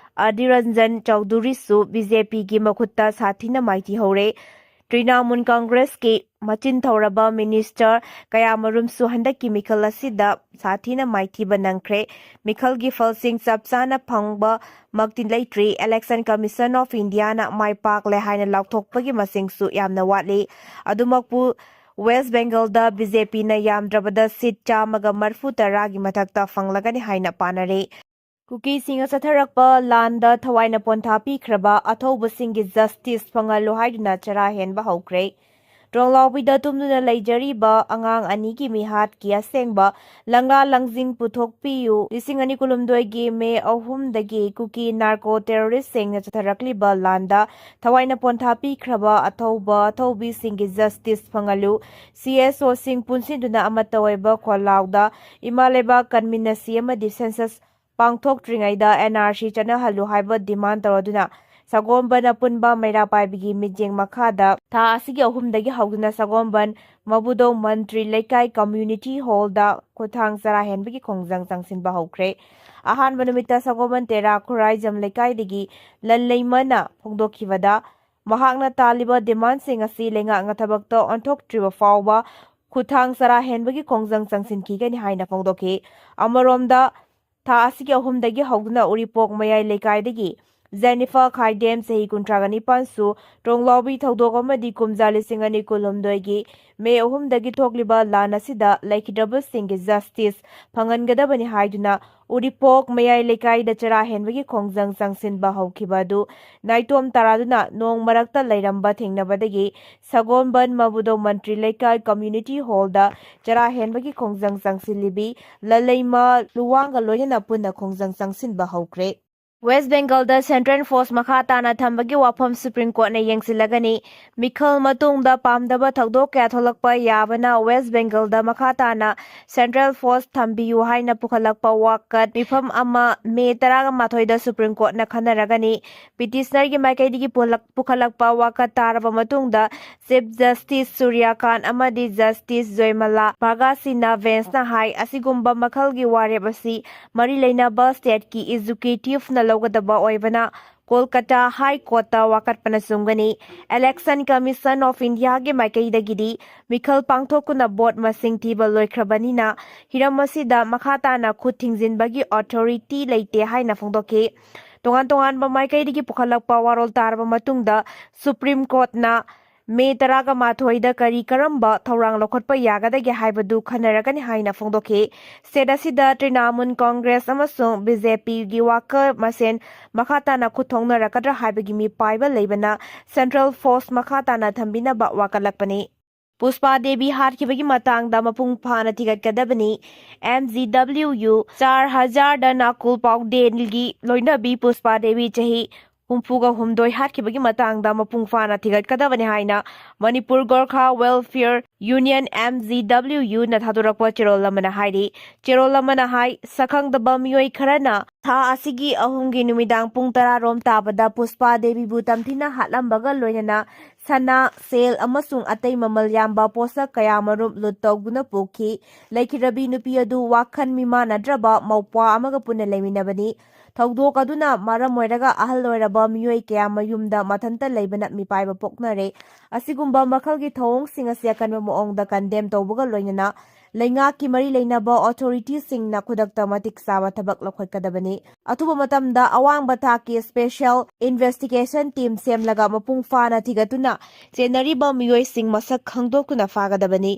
ꯑꯙꯤꯔ ꯔꯟꯖꯟ ꯆꯧꯙꯨꯔꯤꯁꯨ ꯕꯤ ꯖꯦ ꯄꯤꯒꯤ ꯃꯈꯨꯠꯇ ꯁꯥꯊꯤꯅ ꯃꯥꯏꯊꯤ ꯍꯧꯔꯦ꯫ ꯇ꯭ꯔꯤꯅꯥꯃꯨꯜ ꯀꯪꯒ꯭ꯔꯦꯁꯀꯤ ꯃꯆꯤꯟ ꯊꯧꯔꯕ ꯃꯤꯅꯤꯁꯇꯔ ꯀꯌꯥꯃꯔꯨꯝꯁꯨ ꯍꯟꯗꯛꯀꯤ ꯃꯤꯈꯜ ꯑꯁꯤꯗ ꯁꯥꯊꯤꯅ ꯃꯥꯏꯊꯤꯕ ꯅꯪꯈ꯭ꯔꯦ꯫ ꯃꯤꯈꯜꯒꯤ ꯐꯜꯁꯤꯡ ꯆꯞ ꯆꯥꯅ ꯐꯪꯕꯃꯛꯇꯤ ꯂꯩꯇ꯭ꯔꯤ꯫ ꯏꯂꯦꯛꯁꯟ ꯀꯃꯤꯁꯟ ꯑꯣꯐ ꯏꯟꯗꯤꯌꯥꯅ ꯃꯥꯏ ꯄꯥꯛꯂꯦ ꯍꯥꯏꯅ ꯂꯥꯎꯊꯣꯛꯄꯒꯤ ꯃꯁꯤꯡꯁꯨ ꯌꯥꯝꯅ ꯋꯥꯠꯂꯤ꯫ ꯑꯗꯨꯃꯛꯄꯨ, ꯋꯦꯁ ꯕꯦꯡꯒꯜꯗ ꯕꯤ ꯖꯦ ꯄꯤꯅ ꯌꯥꯝꯗ꯭ꯔꯕꯗ ꯁꯤꯠ ꯆꯥꯝꯃꯒ ꯃꯔꯐꯨ ꯇꯔꯥꯒꯤ ꯃꯊꯛꯇ ꯐꯪꯂꯒꯅꯤ ꯍꯥꯏꯅ ꯄꯥꯅꯔꯤ꯫ ꯀꯨꯀꯤꯁꯤꯡꯅ ꯆꯠꯊꯔꯛꯄ ꯂꯥꯟꯗ ꯊꯋꯥꯏꯅ ꯄꯣꯟꯊꯥ ꯄꯤꯈ꯭ꯔꯕ ꯑꯊꯧꯕꯁꯤꯡꯒꯤ ꯖꯁꯇꯤꯁ ꯐꯪꯍꯜꯂꯨ ꯍꯥꯏꯗꯨꯅ ꯆꯔꯥ ꯍꯦꯟꯕ ꯍꯧꯈ꯭ꯔꯦ꯫ ꯇ꯭ꯔꯣꯡꯂꯥꯎꯕꯤꯗ ꯇꯨꯝꯗꯨꯅ ꯂꯩꯖꯔꯤꯕ ꯑꯉꯥꯡ ꯑꯅꯤꯒꯤ ꯃꯤꯍꯥꯠꯀꯤ ꯑꯁꯦꯡꯕ ꯂꯪꯂꯥ ꯂꯪꯖꯤꯡ ꯄꯨꯊꯣꯛꯄꯤꯌꯨ꯫ ꯂꯤꯁꯤꯡ ꯑꯅꯤ ꯀꯨꯟꯍꯨꯝꯗꯣꯏꯒꯤ ꯃꯦ ꯑꯍꯨꯝꯗꯒꯤ ꯀꯨꯀꯤ ꯅꯥꯔꯀꯣ ꯇꯦꯔꯣꯔꯤꯁꯁꯤꯡꯅ ꯆꯠꯊꯔꯛꯂꯤꯕ ꯂꯥꯟꯗ ꯊꯋꯥꯏꯅ ꯄꯣꯟꯊꯥ ꯄꯤꯈ꯭ꯔꯕ ꯑꯊꯧꯕ ꯑꯊꯧꯕꯤꯁꯤꯡꯒꯤ ꯖꯁꯇꯤꯁ ꯐꯪꯍꯜꯂꯨ꯫ ꯁꯤ ꯑꯦꯁ ꯑꯣꯁꯤꯡ ꯄꯨꯟꯁꯤꯟꯗꯨꯅ ꯑꯃꯠꯇ ꯑꯣꯏꯕ ꯈꯣꯜꯂꯥꯎꯗ ꯏꯃꯥ ꯂꯩꯕꯥꯛ ꯀꯟꯃꯤꯟꯅꯁꯤ ꯑꯃꯗꯤ ꯁꯦꯟꯁꯁ ꯄꯥꯡꯊꯣꯛꯇ꯭ꯔꯤꯉꯩꯗ ꯑꯦꯟ ꯑꯥꯔ ꯁꯤ ꯆꯠꯅꯍꯜꯂꯨ ꯍꯥꯏꯕ ꯗꯤꯃꯥꯟ ꯇꯧꯔꯗꯨꯅ ꯁꯒꯣꯝꯕꯟ ꯑꯄꯨꯟꯕ ꯃꯩꯔꯥ ꯄꯥꯏꯕꯤꯒꯤ ꯃꯤꯠꯌꯦꯡ ꯃꯈꯥꯗ ꯊꯥ ꯑꯁꯤꯒꯤ ꯑꯍꯨꯝꯗꯒꯤ ꯍꯧꯗꯨꯅ ꯁꯒꯣꯝꯕꯟ ꯃꯕꯨꯗꯧ ꯃꯟꯇ꯭ꯔꯤ ꯂꯩꯀꯥꯏ ꯀꯝꯃ꯭ꯌꯨꯅꯤꯇꯤ ꯍꯣꯜꯗ ꯈꯨꯠꯊꯥꯡ ꯆꯔꯥ ꯍꯦꯟꯕꯒꯤ ꯈꯣꯡꯖꯪ ꯆꯪꯁꯤꯟꯕ ꯍꯧꯈ꯭ꯔꯦ꯫ ꯑꯍꯥꯟꯕ ꯅꯨꯃꯤꯠꯇ ꯁꯒꯣꯜꯕꯟ ꯇꯦꯔꯥ ꯈꯨꯔꯥꯏꯖꯝ ꯂꯩꯀꯥꯏꯗꯒꯤ ꯂꯟꯂꯩꯃꯅ ꯐꯣꯡꯗꯣꯛꯈꯤꯕꯗ, ꯃꯍꯥꯛꯅ ꯇꯥꯜꯂꯤꯕ ꯗꯤꯃꯥꯟꯁꯤꯡ ꯑꯁꯤ ꯂꯩꯉꯥꯛꯅ ꯊꯕꯛꯇ ꯑꯣꯟꯊꯣꯛꯇ꯭ꯔꯤꯕ ꯐꯥꯎꯕ ꯈꯨꯠꯊꯥꯡ ꯆꯔꯥ ꯍꯦꯟꯕꯒꯤ ꯈꯣꯡꯖꯪ ꯆꯪꯁꯤꯟꯈꯤꯒꯅꯤ ꯍꯥꯏꯅ ꯐꯣꯡꯗꯣꯛꯈꯤ꯫ ꯑꯃꯔꯣꯝꯗ, ꯊꯥ ꯑꯁꯤꯒꯤ ꯑꯍꯨꯝꯗꯒꯤ ꯍꯧꯗꯨꯅ ꯎꯔꯤꯄꯣꯛ ꯃꯌꯥꯏ ꯂꯩꯀꯥꯏꯗꯒꯤ ꯖꯦꯅꯤꯐꯔ ꯈꯥꯏꯗꯦꯝ, ꯆꯍꯤ ꯀꯨꯟꯊ꯭ꯔꯥꯒ ꯅꯤꯄꯥꯟꯁꯨ ꯇ꯭ꯔꯣꯡꯂꯥꯎꯕꯤ ꯊꯧꯗꯣꯛ ꯑꯃꯗꯤ ꯀꯨꯝꯖꯥ ꯂꯤꯁꯤꯡ ꯑꯅꯤ ꯀꯨꯟꯍꯨꯝꯗꯣꯏꯒꯤ ꯃꯦ ꯑꯍꯨꯝꯗꯒꯤ ꯊꯣꯛꯂꯤꯕ ꯂꯥꯟ ꯑꯁꯤꯗ ꯂꯩꯈꯤꯗ꯭ꯔꯕꯁꯤꯡꯒꯤ ꯖꯁꯇꯤꯁ ꯐꯪꯍꯟꯒꯗꯕꯅꯤ ꯍꯥꯏꯗꯨꯅ ꯎꯔꯤꯄꯣꯛ ꯃꯌꯥꯏ ꯂꯩꯀꯥꯏꯗ ꯆꯔꯥ ꯍꯦꯟꯕꯒꯤ ꯈꯣꯡꯖꯪ ꯆꯪꯁꯤꯟꯕ ꯍꯧꯈꯤꯕ ꯑꯗꯨ ꯅꯥꯏꯇꯣꯝ ꯇꯥꯔꯗꯨꯅ ꯅꯣꯡ ꯃꯔꯛꯇ ꯂꯩꯔꯝꯕ ꯊꯦꯡꯅꯕꯗꯒꯤ ꯁꯒꯣꯜꯕꯟ ꯃꯕꯨꯗꯧ ꯃꯟꯇ꯭ꯔꯤ ꯂꯩꯀꯥꯏ ꯀꯝꯃ꯭ꯌꯨꯅꯤꯇꯤ ꯍꯣꯜꯗ ꯆꯔꯥ ꯍꯦꯟꯕꯒꯤ ꯈꯣꯡꯖꯪ ꯆꯪꯁꯤꯜꯂꯤꯕꯤ ꯂꯂꯩꯃ ꯂꯨꯋꯥꯡꯒ ꯂꯣꯏꯅꯅ ꯄꯨꯟꯅ ꯈꯣꯡꯖꯪ ꯆꯪꯁꯤꯟꯕ ꯍꯧꯈ꯭ꯔꯦ꯫ ꯋꯦꯁ ꯕꯦꯡꯒꯜꯗ ꯁꯦꯟꯇ꯭ꯔꯦꯜ ꯐꯣꯔꯁ ꯃꯈꯥ ꯇꯥꯅ ꯊꯝꯕꯒꯤ ꯋꯥꯐꯝ ꯁꯨꯄ꯭ꯔꯤꯝ ꯀꯣꯔꯠꯅ ꯌꯦꯡꯁꯤꯜꯂꯒꯅꯤ꯫ ꯃꯤꯈꯜ ꯃꯇꯨꯡꯗ ꯄꯥꯝꯗꯕ ꯊꯧꯗꯣꯛ ꯀꯌꯥ ꯊꯣꯛꯂꯛꯄ ꯌꯥꯕꯅ ꯋꯦꯁ ꯕꯦꯡꯒꯜꯗ ꯃꯈꯥ ꯇꯥꯅ ꯁꯦꯟꯇ꯭ꯔꯦꯜ ꯐꯣꯔꯁ ꯊꯝꯕꯤꯌꯨ ꯍꯥꯏꯅ ꯄꯨꯈꯠꯂꯛꯄ ꯋꯥꯀꯠ ꯃꯤꯐꯝ ꯑꯃ ꯃꯦ ꯇꯔꯥꯃꯥꯊꯣꯏꯗ ꯁꯨꯄ꯭ꯔꯤꯝ ꯀꯣꯔꯠꯅ ꯈꯟꯅꯔꯒꯅꯤ꯫ ꯄꯤꯇꯤꯁꯅꯔꯒꯤ ꯃꯥꯏꯀꯩꯗꯒꯤ ꯄꯨꯂꯛ-, ꯄꯨꯈꯠꯂꯛꯄ ꯋꯥꯀꯠ ꯇꯥꯔꯕ ꯃꯇꯨꯡꯗ ꯆꯤꯐ ꯖꯁꯇꯤꯁ ꯁꯨꯔ꯭ꯌꯀꯥꯟ ꯑꯃꯗꯤ ꯖꯁꯇꯤꯁ ꯖꯣꯏꯃꯂꯥ ꯚꯥꯒꯥꯁꯤꯅ ꯕꯦꯟꯁꯅ ꯍꯥꯏ, ꯑꯁꯤꯒꯨꯝꯕ ꯃꯈꯜꯒꯤ ꯋꯥꯔꯦꯞ ꯑꯁꯤ ꯃꯔꯤ ꯂꯩꯅꯕ ꯁ꯭ꯇꯦꯠꯀꯤ ꯑꯦꯛꯖꯤꯀ꯭ꯌꯨꯇꯤꯚꯅ ꯂꯧꯒꯗꯕ ꯑꯣꯏꯕꯅ ꯀꯣꯜꯀꯇꯥ ꯍꯥꯏ ꯀꯣꯔꯠꯇ ꯋꯥꯀꯠꯄꯅ ꯆꯨꯝꯒꯅꯤ꯫ ꯏꯂꯦꯛꯁꯟ ꯀꯃꯤꯁꯟ ꯑꯣꯐ ꯏꯟꯗꯤꯌꯥꯒꯤ ꯃꯥꯏꯀꯩꯗꯒꯤꯗꯤ ꯃꯤꯈꯜ ꯄꯥꯡꯊꯣꯛꯇꯨꯅ ꯚꯣꯠ ꯃꯁꯤꯡ ꯊꯤꯕ ꯂꯣꯏꯈ꯭ꯔꯕꯅꯤꯅ ꯍꯤꯔꯝ ꯑꯁꯤꯗ ꯃꯈꯥ ꯇꯥꯅ ꯈꯨꯠ ꯊꯤꯡꯖꯤꯟꯕꯒꯤ ꯑꯣꯊꯣꯔꯤꯇꯤ ꯂꯩꯇꯦ ꯍꯥꯏꯅ ꯐꯣꯡꯗꯣꯛꯈꯤ꯫ ꯇꯣꯉꯥꯟ ꯇꯣꯉꯥꯟꯕ ꯃꯥꯏꯀꯩꯗꯒꯤ ꯄꯨꯈꯠꯂꯛꯄ ꯋꯥꯔꯣꯜ ꯇꯥꯔꯕ ꯃꯇꯨꯡꯗ ꯁꯨꯄ꯭ꯔꯤꯝ ꯀꯣꯔꯠꯅ ꯃꯦ ꯇꯔꯥꯃꯥꯊꯣꯏꯗ ꯀꯔꯤ ꯀꯔꯝꯕ ꯊꯧꯔꯥꯡ ꯂꯧꯈꯠꯄ ꯌꯥꯒꯗꯒꯦ ꯍꯥꯏꯕꯗꯨ ꯈꯟꯅꯔꯒꯅꯤ ꯍꯥꯏꯅ ꯐꯣꯡꯗꯣꯛꯈꯤ꯫ ꯁ꯭ꯇꯦꯠ ꯑꯁꯤꯗ ꯇ꯭ꯔꯤꯅꯥꯃꯨꯜ ꯀꯣꯡꯒ꯭ꯔꯦꯁ ꯑꯃꯁꯨꯡ ꯕꯤ ꯖꯦ ꯄꯤꯒꯤ ꯋꯥꯀꯔ ꯃꯁꯦꯟ ꯃꯈꯥ ꯇꯥꯅ ꯈꯨꯠ ꯊꯣꯛꯅꯔꯛꯀꯗ꯭ꯔꯥ ꯍꯥꯏꯕꯒꯤ ꯃꯤꯄꯥꯏꯕ ꯂꯩꯕꯅ ꯁꯦꯟꯇ꯭ꯔꯦꯜ ꯐꯣꯔꯁ ꯃꯈꯥ ꯇꯥꯅ ꯊꯝꯕꯤꯅꯕ ꯋꯥꯀꯠꯂꯛꯄꯅꯤ꯫ ꯄꯨꯁꯄꯥ ꯗꯦꯕꯤ ꯍꯥꯠꯈꯤꯕꯒꯤ ꯃꯇꯥꯡꯗ ꯃꯄꯨꯡ ꯐꯥꯅ ꯊꯤꯒꯠꯀꯗꯕꯅꯤ꯫ ꯑꯦꯝ ꯖꯤ ꯗꯕ꯭ꯂꯤꯎ ꯌꯨ ꯆꯥꯔ ꯍꯖꯥꯔꯗ ꯅꯥꯀꯨꯜ ꯄꯥꯎꯗꯦꯜꯒꯤ ꯂꯣꯏꯅꯕꯤ ꯄꯨꯁꯄꯥ ꯗꯦꯕꯤ ꯆꯍꯤ ꯍꯨꯝꯐꯨꯒ ꯍꯨꯝꯗꯣꯏ ꯍꯥꯠꯈꯤꯕꯒꯤ ꯃꯇꯥꯡꯗ ꯃꯄꯨꯡ ꯐꯥꯅ ꯊꯤꯒꯠꯀꯗꯕꯅꯤ ꯍꯥꯏꯅ Manipur Gorkha welfare union, M G W ꯌꯨꯅ ꯊꯥꯗꯣꯔꯛꯄ ꯆꯦꯔꯣꯜ ꯑꯃꯅ ꯍꯥꯏꯔꯤ꯫ ꯆꯦꯔꯣꯜ ꯑꯃꯅ ꯍꯥꯏ, ꯁꯛꯈꯪꯗꯕ ꯃꯤꯑꯣꯏ ꯈꯔꯅ ꯊꯥ ꯑꯁꯤꯒꯤ ꯑꯍꯨꯝꯒꯤ ꯅꯨꯃꯤꯗꯥꯡ ꯄꯨꯡ ꯇꯔꯥ ꯔꯣꯝ ꯇꯥꯕꯗ ꯄꯨꯁꯄꯥ ꯗꯦꯕꯤꯕꯨ ꯇꯝꯊꯤꯅ ꯍꯥꯠꯂꯝꯕꯒ ꯂꯣꯏꯅꯅ ꯁꯅꯥ, ꯁꯦꯜ ꯑꯃꯁꯨꯡ ꯑꯇꯩ ꯃꯃꯜ ꯌꯥꯝꯕ ꯄꯣꯠꯁꯛ ꯀꯌꯥ ꯃꯔꯨꯝ ꯂꯨꯠ ꯇꯧꯗꯨꯅ ꯄꯨꯈꯤ꯫ ꯂꯩꯈꯤꯗ꯭ꯔꯕꯤ ꯅꯨꯄꯤ ꯑꯗꯨ ꯋꯥꯈꯜ ꯃꯤꯃꯥꯟꯅꯗ꯭ꯔꯕ ꯃꯧꯄ꯭ꯋꯥ ꯑꯃꯒ ꯄꯨꯟꯅ ꯂꯩꯃꯤꯟꯅꯕꯅꯤ꯫ ꯊꯧꯗꯣꯛ ꯑꯗꯨꯅ ꯃꯔꯝ ꯑꯣꯏꯔꯒ ꯑꯍꯜ ꯑꯣꯏꯔꯕ ꯃꯤꯑꯣꯏ ꯀꯌꯥ ꯃꯌꯨꯝꯗ ꯃꯊꯟꯇ ꯂꯩꯕꯅ ꯃꯤꯄꯥꯏꯕ ꯄꯣꯛꯅꯔꯦ꯫ ꯑꯁꯤꯒꯨꯝꯕ ꯃꯈꯜꯒꯤ ꯊꯧꯑꯣꯡꯁꯤꯡ ꯑꯁꯤ ꯑꯀꯟꯕ ꯃꯑꯣꯡꯗ ꯀꯟꯗꯦꯝ ꯇꯧꯕꯒ ꯂꯣꯏꯅꯅ ꯂꯩꯉꯥꯛꯀꯤ ꯃꯔꯤ ꯂꯩꯅꯕ ꯑꯣꯊꯣꯔꯤꯇꯤꯁꯤꯡꯅ ꯈꯨꯗꯛꯇ ꯃꯇꯤꯛ ꯆꯥꯕ ꯊꯕꯛ ꯂꯧꯈꯠꯀꯗꯕꯅꯤ꯫ ꯑꯊꯨꯕ ꯃꯇꯝꯗ ꯑꯋꯥꯡꯕ ꯊꯥꯛꯀꯤ ꯁ꯭ꯄꯦꯁꯦꯜ ꯏꯟꯚꯦꯁꯇꯤꯒꯦꯁꯟ ꯇꯤꯝ ꯁꯦꯝꯂꯒ ꯃꯄꯨꯡ ꯐꯥꯅ ꯊꯤꯒꯠꯇꯨꯅ ꯆꯦꯟꯅꯔꯤꯕ ꯃꯤꯑꯣꯏꯁꯤꯡ ꯃꯁꯛ ꯈꯪꯗꯣꯛꯇꯨꯅ ꯐꯥꯒꯗꯕꯅꯤ꯫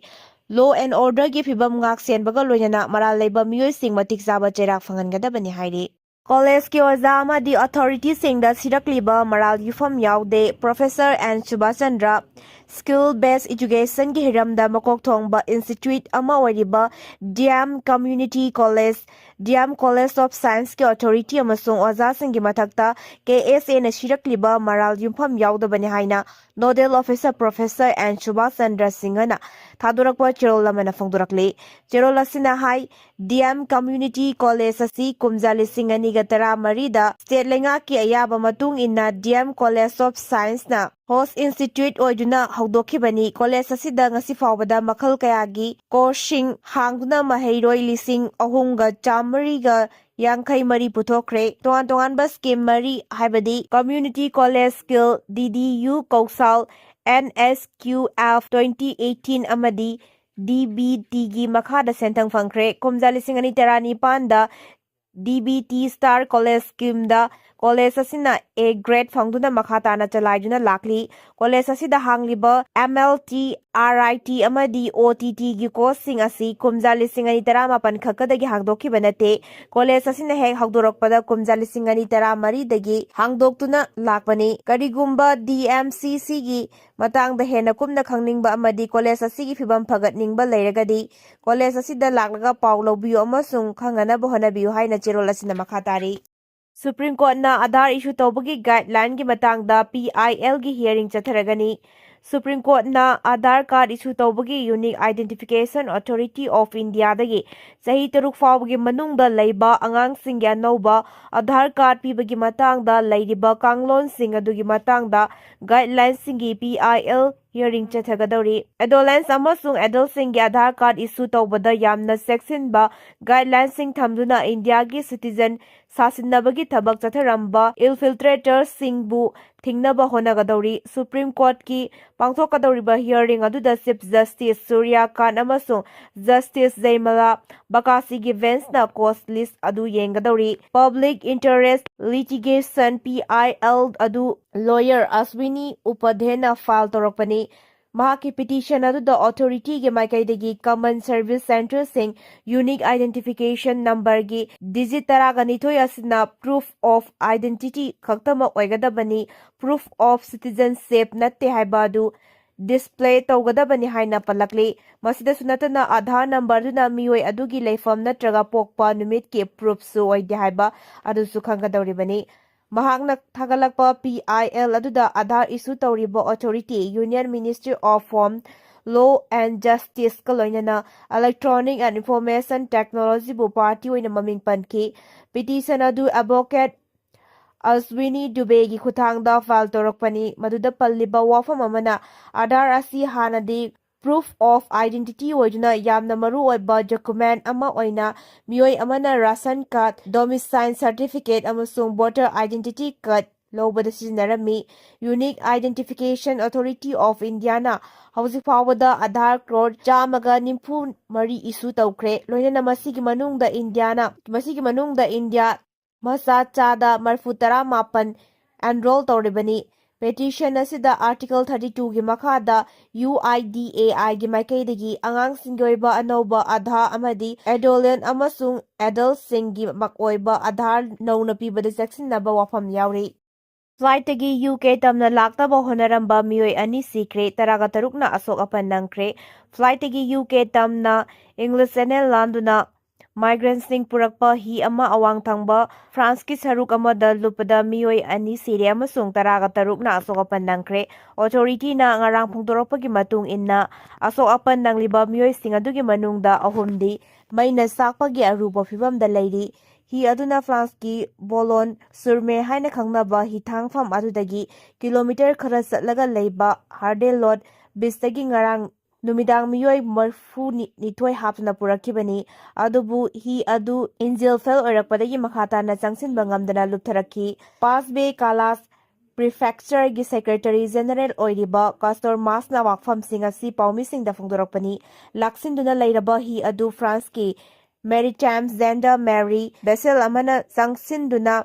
Law and orderꯒꯤ ꯐꯤꯕꯝ ꯉꯥꯛ ꯁꯦꯟꯕꯒ ꯂꯣꯏꯅꯅ ꯃꯔꯥꯜ ꯂꯩꯕ ꯃꯤꯑꯣꯏꯁꯤꯡ ꯃꯇꯤꯛ ꯆꯥꯕ ꯆꯩꯔꯥꯛ ꯐꯪꯍꯟꯒꯗꯕꯅꯤ ꯍꯥꯏꯔꯤ꯫ ꯀꯣꯂꯦꯖꯀꯤ ꯑꯣꯖꯥ ꯑꯃꯗꯤ ꯑꯣꯊꯣꯔꯤꯇꯤꯁꯤꯡꯗ ꯁꯤꯔꯛꯂꯤꯕ ꯃꯔꯥꯜ ꯌꯨꯐꯝ ꯌꯥꯎꯗꯦ꯫ Professor N ꯁꯨꯕꯥꯁ ꯆꯟꯗ꯭ꯔ, ꯁ꯭ꯀꯤꯜ ꯕꯦꯁ ꯏꯖꯨꯀꯦꯁꯟꯒꯤ ꯍꯤꯔꯝꯗ ꯃꯀꯣꯛ ꯊꯣꯡꯕ ꯏꯟꯁꯇꯤꯇ꯭ꯌꯨꯠ ꯑꯃ ꯑꯣꯏꯔꯤꯕ D M community college, D M college of ꯁꯥꯏꯟꯁꯀꯤ ꯑꯣꯊꯣꯔꯤꯇꯤ ꯑꯃꯁꯨꯡ ꯑꯣꯖꯥꯁꯤꯡꯒꯤ ꯃꯊꯛꯇ ꯀꯦ ꯑꯦꯁ ꯑꯦꯅ ꯁꯤꯔꯛꯂꯤꯕ ꯃꯔꯥꯜ ꯌꯨꯝꯐꯝ ꯌꯥꯎꯗꯕꯅꯤ ꯍꯥꯏꯅ ꯅꯣꯗꯦꯜ ꯑꯣꯐꯤꯁꯔ ꯄ꯭ꯔꯣꯐꯦꯁꯔ ꯑꯦꯟ ꯁꯨꯕꯥꯁ ꯆꯟꯗ꯭ꯔ ꯁꯤꯡꯍꯅ ꯊꯥꯗꯣꯔꯛꯄ ꯆꯦꯔꯣꯜ ꯑꯃꯅ ꯐꯣꯡꯗꯣꯔꯛꯂꯤ꯫ ꯆꯦꯔꯣꯜ ꯑꯁꯤꯅ ꯍꯥꯏ, ꯗꯤ ꯑꯦꯝ ꯀꯝꯃ꯭ꯌꯨꯅꯤꯇꯤ ꯀꯣꯂꯦꯖ ꯑꯁꯤ ꯀꯨꯝꯖꯥ ꯂꯤꯁꯤꯡ ꯑꯅꯤꯒ ꯇꯔꯥꯃꯔꯤꯗ ꯁ꯭ꯇꯦꯠ ꯂꯩꯉꯥꯛꯀꯤ ꯑꯌꯥꯕ ꯃꯇꯨꯡ ꯏꯟꯅ ꯗꯤ ꯑꯦꯝ ꯀꯣꯂꯦꯖ ꯑꯣꯐ ꯁꯥꯏꯟꯁꯅ ꯍꯣꯁ ꯏꯟꯁꯇꯤꯇ꯭ꯌꯨꯠ ꯑꯣꯏꯗꯨꯅ ꯍꯧꯗꯣꯛꯈꯤꯕꯅꯤ꯫ ꯀꯣꯂꯦꯖ ꯑꯁꯤꯗ ꯉꯁꯤ ꯐꯥꯎꯕꯗ ꯃꯈꯜ ꯀꯌꯥꯒꯤ ꯀꯣꯔꯁꯁꯤꯡ ꯍꯥꯡꯗꯨꯅ ꯃꯍꯩꯔꯣꯏ ꯂꯤꯁꯤꯡ ꯑꯍꯨꯝꯒ ꯆꯥꯃꯔꯤꯒ ꯌꯥꯡꯈꯩ ꯃꯔꯤ ꯄꯨꯊꯣꯛꯈ꯭ꯔꯦ꯫ ꯇꯣꯉꯥꯟ ꯇꯣꯉꯥꯟꯕ ꯁ꯭ꯀꯤꯝ ꯃꯔꯤ, ꯍꯥꯏꯕꯗꯤ community college skill, D D U Kaushal, N S Q F twenty eighteen ꯑꯃꯗꯤ ꯗꯤ ꯕꯤ ꯇꯤꯒꯤ ꯃꯈꯥꯗ ꯁꯦꯟꯊꯪ ꯐꯪꯈ꯭ꯔꯦ꯫ ꯀꯨꯝꯖꯥ ꯂꯤꯁꯤꯡ ꯑꯅꯤ ꯇꯔꯥꯅꯤꯄꯥꯟꯗ D B T star college ꯁ꯭ꯀꯤꯝꯗ ꯀꯣꯂꯦꯖ ꯑꯁꯤꯅ ꯑꯦ ꯒ꯭ꯔꯦꯗ ꯐꯪꯗꯨꯅ ꯃꯈꯥ ꯇꯥꯅ ꯆꯂꯥꯏꯗꯨꯅ ꯂꯥꯛꯂꯤ꯫ ꯀꯣꯂꯦꯖ ꯑꯁꯤꯗ ꯍꯥꯡꯂꯤꯕ ꯑꯦꯝ ꯑꯦꯜ ꯇꯤ, ꯑꯥꯔ ꯑꯥꯏ ꯇꯤ ꯑꯃꯗꯤ ꯑꯣ ꯇꯤ ꯇꯤꯒꯤ ꯀꯣꯔꯁꯁꯤꯡ ꯑꯁꯤ ꯀꯨꯝꯖꯥ ꯂꯤꯁꯤꯡ ꯑꯅꯤ ꯇꯔꯥꯃꯥꯄꯟ ꯈꯛꯇꯗꯒꯤ ꯍꯥꯡꯗꯣꯛꯈꯤꯕ ꯅꯠꯇꯦ꯫ ꯀꯣꯂꯦꯖ ꯑꯁꯤꯅ ꯍꯦꯛ ꯍꯧꯗꯣꯔꯛꯄꯗ ꯀꯨꯝꯖꯥ ꯂꯤꯁꯤꯡ ꯑꯅꯤ ꯇꯔꯥꯃꯔꯤꯗꯒꯤ ꯍꯥꯡꯗꯣꯛꯇꯨꯅ ꯂꯥꯛꯄꯅꯤ꯫ ꯀꯔꯤꯒꯨꯝꯕ ꯗꯤ ꯑꯦꯝ ꯁꯤ ꯁꯤꯒꯤ ꯃꯇꯥꯡꯗ ꯍꯦꯟꯅ ꯀꯨꯞꯅ ꯈꯪꯅꯤꯡꯕ ꯑꯃꯗꯤ ꯀꯣꯂꯦꯖ ꯑꯁꯤꯒꯤ ꯐꯤꯕꯝ ꯐꯒꯠꯅꯤꯡꯕ ꯂꯩꯔꯒꯗꯤ, ꯀꯣꯂꯦꯖ ꯑꯁꯤꯗ ꯂꯥꯛꯂꯒ ꯄꯥꯎ ꯂꯧꯕꯤꯌꯨ ꯑꯃꯁꯨꯡ ꯈꯪꯅꯅꯕ ꯍꯣꯠꯅꯕꯤꯌꯨ ꯍꯥꯏꯅ ꯆꯦꯔꯣꯜ ꯑꯁꯤꯅ ꯃꯈꯥ ꯇꯥꯔꯤ꯫ ꯁꯨꯄ꯭ꯔꯤꯝ ꯀꯣꯔꯠꯅ ꯑꯥꯙꯥꯔ ꯏꯁꯨ ꯇꯧꯕꯒꯤ ꯒꯥꯏꯗꯂꯥꯏꯟꯒꯤ ꯃꯇꯥꯡꯗ ꯄꯤ ꯑꯥꯏ ꯑꯦꯜꯒꯤ ꯍꯤꯌꯔꯤꯡ ꯆꯠꯊꯔꯒꯅꯤ꯫ ꯁꯨꯄ꯭ꯔꯤꯝ ꯀꯣꯔꯠꯅ ꯑꯥꯙꯥꯔ ꯀꯥꯔꯗ ꯏꯁꯨ ꯇꯧꯕꯒꯤ Unique Identification Authority of Indiaꯗꯒꯤ ꯆꯍꯤ ꯇꯔꯨꯛ ꯐꯥꯎꯕꯒꯤ ꯃꯅꯨꯡꯗ ꯂꯩꯕ ꯑꯉꯥꯡꯁꯤꯡꯒꯤ ꯑꯅꯧꯕ ꯑꯥꯙꯥꯔ ꯀꯥꯔꯗ ꯄꯤꯕꯒꯤ ꯃꯇꯥꯡꯗ ꯂꯩꯔꯤꯕ ꯀꯥꯡꯂꯣꯟꯁꯤꯡ ꯑꯗꯨꯒꯤ ꯃꯇꯥꯡꯗ ꯒꯥꯏꯗꯂꯥꯏꯟꯁꯤꯡꯒꯤ P I L hearing ꯆꯠꯊꯒꯗꯧꯔꯤ꯫ Adolescent ꯑꯃꯁꯨꯡ adultꯁꯤꯡꯒꯤ ꯑꯥꯙꯥꯔ ꯀꯥꯔꯗ ꯏꯁꯨ ꯇꯧꯕꯗ ꯌꯥꯝꯅ ꯆꯦꯛꯁꯤꯟꯕ ꯒꯥꯏꯗꯂꯥꯏꯟꯁꯤꯡ ꯊꯝꯗꯨꯅ ꯏꯟꯗꯤꯌꯥꯒꯤ citizen ꯁꯥꯁꯤꯟꯅꯕꯒꯤ ꯊꯕꯛ ꯆꯠꯊꯔꯝꯕ infiltratorꯁꯤꯡꯕꯨ ꯊꯤꯡꯅꯕ ꯍꯣꯠꯅꯒꯗꯧꯔꯤ꯫ ꯁꯨꯄ꯭ꯔꯤꯝ ꯀꯣꯔꯠꯀꯤ ꯄꯥꯡꯊꯣꯛꯀꯗꯧꯔꯤꯕ hearing ꯑꯗꯨꯗ Chief Justice ꯁꯨꯔ꯭ꯌ ꯀꯥꯟꯠ ꯑꯃꯁꯨꯡ Justice ꯖꯩꯃꯂꯥ ꯕꯀꯥꯁꯤꯒꯤ benchꯅ cause list ꯑꯗꯨ ꯌꯦꯡꯒꯗꯧꯔꯤ꯫ Public Interest Litigation, P I L, ꯑꯗꯨ lawyer ꯑꯁ꯭ꯋꯤꯅꯤ ꯎꯄꯥꯙ꯭ꯌꯥꯌꯅ file ꯇꯧꯔꯛꯄꯅꯤ꯫ ꯃꯍꯥꯛꯀꯤ petition ꯑꯗꯨꯗ authorityꯒꯤ ꯃꯥꯏꯀꯩꯗꯒꯤ common service centreꯁꯤꯡ Unique Identification Numberꯒꯤ digit ꯇꯔꯥꯒ ꯅꯤꯊꯣꯏ ꯑꯁꯤꯅ proof of identity ꯈꯛꯇꯃꯛ ꯑꯣꯏꯒꯗꯕꯅꯤ, proof of citizenship ꯅꯠꯇꯦ ꯍꯥꯏꯕ ꯑꯗꯨ display ꯇꯧꯒꯗꯕꯅꯤ ꯍꯥꯏꯅ ꯄꯜꯂꯛꯂꯤ꯫ ꯃꯁꯤꯗꯁꯨ ꯅꯠꯇꯅ ꯑꯥꯙꯥꯔ numberꯗꯨꯅ ꯃꯤꯑꯣꯏ ꯑꯗꯨꯒꯤ ꯂꯩꯐꯝ ꯅꯠꯇ꯭ꯔꯒ ꯄꯣꯛꯄ ꯅꯨꯃꯤꯠꯀꯤ proofꯁꯨ ꯑꯣꯏꯗꯦ ꯍꯥꯏꯕ ꯑꯗꯨꯁꯨ ꯈꯪꯒꯗꯧꯔꯤꯕꯅꯤ꯫ ꯃꯍꯥꯛꯅ ꯊꯥꯒꯠꯂꯛꯄ P I L ꯑꯗꯨꯗ ꯑꯥꯙꯥꯔ issue ꯇꯧꯔꯤꯕ authority Union Ministry of Home, Law and Justiceꯀ ꯂꯣꯏꯅꯅ Electronic and Information Technologyꯕꯨ party ꯑꯣꯏꯅ ꯃꯃꯤꯡ ꯄꯟꯈꯤ꯫ Petition ꯑꯗꯨ advocate ꯑꯁ꯭ꯋꯤꯅꯤ ꯗꯨꯕꯦꯒꯤ ꯈꯨꯠꯊꯥꯡꯗ file ꯇꯧꯔꯛꯄꯅꯤ꯫ ꯃꯗꯨꯗ ꯄꯜꯂꯤꯕ ꯋꯥꯐꯝ ꯑꯃꯅ ꯑꯥꯙꯥꯔ ꯑꯁꯤ ꯍꯥꯟꯅꯗꯤ proof of identity ꯑꯣꯏꯗꯨꯅ ꯌꯥꯝꯅ ꯃꯔꯨ ꯑꯣꯏꯕ document ꯑꯃ ꯑꯣꯏꯅ ꯃꯤꯑꯣꯏ ꯑꯃꯅ ration card, domicile certificate ꯑꯃꯁꯨꯡ voter identity card ꯂꯧꯕꯗ ꯁꯤꯖꯤꯟꯅꯔꯝꯃꯤ꯫ Unique Identification Authority of Indiaꯅ ꯍꯧꯖꯤꯛ ꯐꯥꯎꯕꯗ ꯑꯥꯙꯥꯔ crore ꯆꯥꯝꯃꯒ ꯅꯤꯐꯨ ꯃꯔꯤ issue ꯇꯧꯈ꯭ꯔꯦ꯫ ꯂꯣꯏꯅꯅ ꯃꯁꯤꯒꯤ ꯃꯅꯨꯡꯗ ꯏꯟꯗꯤꯌꯥꯅ, ꯃꯁꯤꯒꯤ ꯃꯅꯨꯡꯗ ꯏꯟꯗꯤꯌꯥ ꯃꯆꯥ ꯆꯥꯗ ꯃꯔꯤꯐꯨ ꯇꯔꯥ ꯃꯥꯄꯟ enroll ꯇꯧꯔꯤꯕꯅꯤ꯫ Petition ꯑꯁꯤꯗ Article thirty twoꯒꯤ ꯃꯈꯥꯗ U I D A Iꯒꯤ ꯃꯥꯏꯀꯩꯗꯒꯤ ꯑꯉꯥꯡꯁꯤꯡꯒꯤ ꯑꯣꯏꯕ ꯑꯅꯧꯕ ꯑꯥꯙꯥꯔ ꯑꯃꯗꯤ adolescent ꯑꯃꯁꯨꯡ adultꯁꯤꯡꯒꯤ ꯃꯛ ꯑꯣꯏꯕ ꯑꯥꯙꯥꯔ ꯅꯧꯅ ꯄꯤꯕꯗ ꯆꯦꯛꯁꯤꯟꯅꯕ ꯋꯥꯐꯝ ꯌꯥꯎꯔꯤ꯫ Flightꯇꯒꯤ U K ꯇꯝꯅ ꯂꯥꯛꯅꯕ ꯍꯣꯠꯅꯔꯝꯕ ꯃꯤꯑꯣꯏ ꯑꯅꯤ ꯁꯤꯈ꯭ꯔꯦ, ꯇꯔꯥꯒ ꯇꯔꯨꯛꯅ ꯑꯁꯣꯛ ꯑꯄꯟ ꯅꯪꯈ꯭ꯔꯦ꯫ Flightꯇꯒꯤ U K ꯇꯝꯅ English Channel ꯂꯥꯟꯗꯨꯅ Migrantꯁꯤꯡ ꯄꯨꯔꯛꯄ ꯍꯤ ꯑꯃ ꯑꯋꯥꯡ ꯊꯪꯕ ꯐ꯭ꯔꯥꯟꯁꯀꯤ ꯁꯔꯨꯛ ꯑꯃꯗ ꯂꯨꯞꯄꯗ ꯃꯤꯑꯣꯏ ꯑꯅꯤ ꯁꯤꯔꯦ ꯑꯃꯁꯨꯡ ꯇꯔꯥꯒ ꯇꯔꯨꯛꯅ ꯑꯁꯣꯛ ꯑꯄꯟ ꯅꯪꯈ꯭ꯔꯦ꯫ Authorityꯅ ꯉꯔꯥꯡ ꯐꯣꯡꯗꯣꯔꯛꯄꯒꯤ ꯃꯇꯨꯡ ꯏꯟꯅ, ꯑꯁꯣꯛ ꯑꯄꯟ ꯅꯪꯂꯤꯕ ꯃꯤꯑꯣꯏꯁꯤꯡ ꯑꯗꯨꯒꯤ ꯃꯅꯨꯡꯗ ꯑꯍꯨꯝꯗꯤ ꯃꯩꯅ ꯆꯥꯛꯄꯒꯤ ꯑꯔꯨꯕ ꯐꯤꯚꯝꯗ ꯂꯩꯔꯤ꯫ ꯍꯤ ꯑꯗꯨꯅ ꯐ꯭ꯔꯥꯟꯁꯀꯤ ꯕꯣꯂꯣꯟ ꯁꯨꯔꯃꯦ ꯍꯥꯏꯅ ꯈꯪꯅꯕ ꯍꯤꯊꯥꯡꯐꯝ ꯑꯗꯨꯗꯒꯤ ꯀꯤꯂꯣꯃꯤꯇꯔ ꯈꯔ ꯆꯠꯂꯒ ꯂꯩꯕ ꯍꯥꯔꯗꯦꯂꯣꯠ ꯕꯤꯆꯇꯒꯤ ꯉꯔꯥꯡ ꯅꯨꯃꯤꯗꯥꯡ ꯃꯤꯑꯣꯏ ꯃꯔꯤꯐꯨ ꯅꯤꯊꯣꯏ ꯍꯥꯞꯇꯨꯅ ꯄꯨꯔꯛꯈꯤꯕꯅꯤ꯫ ꯑꯗꯨꯕꯨ ꯍꯤ ꯑꯗꯨ ꯏꯟꯖꯤꯜ ꯐꯦꯜ ꯑꯣꯏꯔꯛꯄꯗꯒꯤ ꯃꯈꯥ ꯇꯥꯅ ꯆꯪꯁꯤꯟꯕ ꯉꯝꯗꯅ ꯂꯨꯞꯊꯔꯛꯈꯤ꯫ ꯄꯥꯁ ꯕꯦ ꯀꯥꯂꯥꯁ Prefectureꯒꯤ Secretary General ꯑꯣꯏꯔꯤꯕ ꯀꯥꯁꯇꯣꯔ ꯃꯥꯁꯅ ꯋꯥꯐꯝꯁꯤꯡ ꯑꯁꯤ ꯄꯥꯎꯃꯤꯁꯤꯡꯗ ꯐꯣꯡꯗꯣꯔꯛꯄꯅꯤ꯫ ꯂꯥꯛꯁꯤꯟꯗꯨꯅ ꯂꯩꯔꯕ ꯍꯤ ꯑꯗꯨ ꯐ꯭ꯔꯥꯟꯁꯀꯤ Maritime Gendarmerie vessel ꯑꯃꯅ ꯆꯪꯁꯤꯟꯗꯨꯅ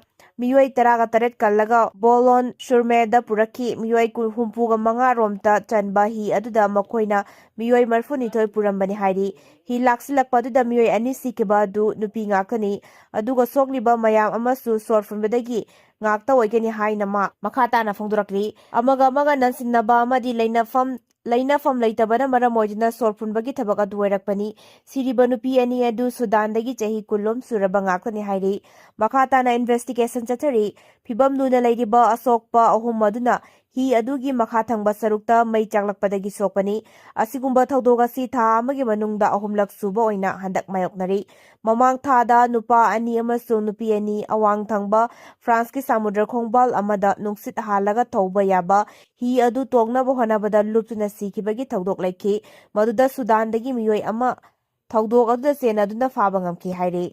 ꯃꯤꯑꯣꯏ ꯇꯔꯥꯒ ꯇꯔꯦꯠ ꯀꯜꯂꯒ ꯕꯣꯂꯣꯟ ꯁꯨꯔꯃꯦꯗ ꯄꯨꯔꯛꯈꯤ꯫ ꯃꯤꯑꯣꯏ ꯀꯨ-, ꯍꯨꯝꯐꯨꯒ ꯃꯉꯥ ꯔꯣꯝꯇ ꯆꯟꯕ ꯍꯤ ꯑꯗꯨꯗ ꯃꯈꯣꯏꯅ ꯃꯤꯑꯣꯏ ꯃꯔꯤꯐꯨꯅꯤꯊꯣꯏ ꯄꯨꯔꯝꯕꯅꯤ ꯍꯥꯏꯔꯤ꯫ ꯍꯤ ꯂꯥꯛꯁꯤꯜꯂꯛꯄ ꯑꯗꯨꯗ ꯃꯤꯑꯣꯏ ꯑꯅꯤ ꯁꯤꯈꯤꯕ ꯑꯗꯨ ꯅꯨꯄꯤ ꯉꯥꯛꯇꯅꯤ꯫ ꯑꯗꯨꯒ ꯁꯣꯛꯂꯤꯕ ꯃꯌꯥꯝ ꯑꯃꯁꯨ ꯁꯣꯔ ꯐꯨꯟꯕꯗꯒꯤ ꯉꯥꯛꯇ ꯑꯣꯏꯒꯅꯤ ꯍꯥꯏꯅ ꯃꯥ ꯃꯈꯥ ꯇꯥꯅ ꯐꯣꯡꯗꯣꯔꯛꯂꯤ꯫ ꯑꯃꯒ ꯑꯃꯒ ꯅꯟꯁꯤꯟꯅꯕ ꯑꯃꯗꯤ ꯂꯩꯅꯐꯝ, ꯂꯩꯅꯐꯝ ꯂꯩꯇꯕꯅ ꯃꯔꯝ ꯑꯣꯏꯗꯨꯅ ꯁꯣꯔ ꯐꯨꯟꯕꯒꯤ ꯊꯕꯛ ꯑꯗꯨ ꯑꯣꯏꯔꯛꯄꯅꯤ꯫ ꯁꯤꯔꯤꯕ ꯅꯨꯄꯤ ꯑꯅꯤ ꯑꯗꯨ ꯁꯨꯗꯥꯟꯗꯒꯤ ꯆꯍꯤ ꯀꯨꯟꯂꯣꯝ ꯁꯨꯔꯕ ꯉꯥꯛꯇꯅꯤ ꯍꯥꯏꯔꯤ꯫ ꯃꯈꯥ ꯇꯥꯅ investigation ꯆꯠꯊꯔꯤ꯫ ꯐꯤꯚꯝ ꯂꯨꯅ ꯂꯩꯔꯤꯕ ꯑꯁꯣꯛꯄ ꯑꯍꯨꯝ ꯑꯗꯨꯅ ꯍꯤ ꯑꯗꯨꯒꯤ ꯃꯈꯥ ꯊꯪꯕ ꯁꯔꯨꯛꯇ ꯃꯩ ꯆꯥꯛꯂꯛꯄꯗꯒꯤ ꯁꯣꯛꯄꯅꯤ꯫ ꯑꯁꯤꯒꯨꯝꯕ ꯊꯧꯗꯣꯛ ꯑꯁꯤ ꯊꯥ ꯑꯃꯒꯤ ꯃꯅꯨꯡꯗ ꯑꯍꯨꯝꯂꯛ ꯁꯨꯕ ꯑꯣꯏꯅ ꯍꯟꯗꯛ ꯃꯥꯌꯣꯛꯅꯔꯤ꯫ ꯃꯃꯥꯡ ꯊꯥꯗ ꯅꯨꯄꯥ ꯑꯅꯤ ꯑꯃꯁꯨꯡ ꯅꯨꯄꯤ ꯑꯅꯤ ꯑꯋꯥꯡ ꯊꯪꯕ ꯐ꯭ꯔꯥꯟꯁꯀꯤ ꯁꯃꯨꯗ꯭ꯔ ꯈꯣꯡꯕꯥꯜ ꯑꯃꯗ ꯅꯨꯡꯁꯤꯠ ꯍꯥꯜꯂꯒ ꯊꯧꯕ ꯌꯥꯕ ꯍꯤ ꯑꯗꯨ ꯇꯣꯡꯅꯕ ꯍꯣꯠꯅꯕꯗ ꯂꯨꯞꯇꯨꯅ ꯁꯤꯈꯤꯕꯒꯤ ꯊꯧꯗꯣꯛ ꯂꯩꯈꯤ꯫ ꯃꯗꯨꯗ ꯁꯨꯗꯥꯟꯗꯒꯤ ꯃꯤꯑꯣꯏ ꯑꯃ ꯊꯧꯗꯣꯛ ꯑꯗꯨꯗ ꯆꯦꯟꯅꯗꯨꯅ ꯐꯥꯕ ꯉꯝꯈꯤ ꯍꯥꯏꯔꯤ꯫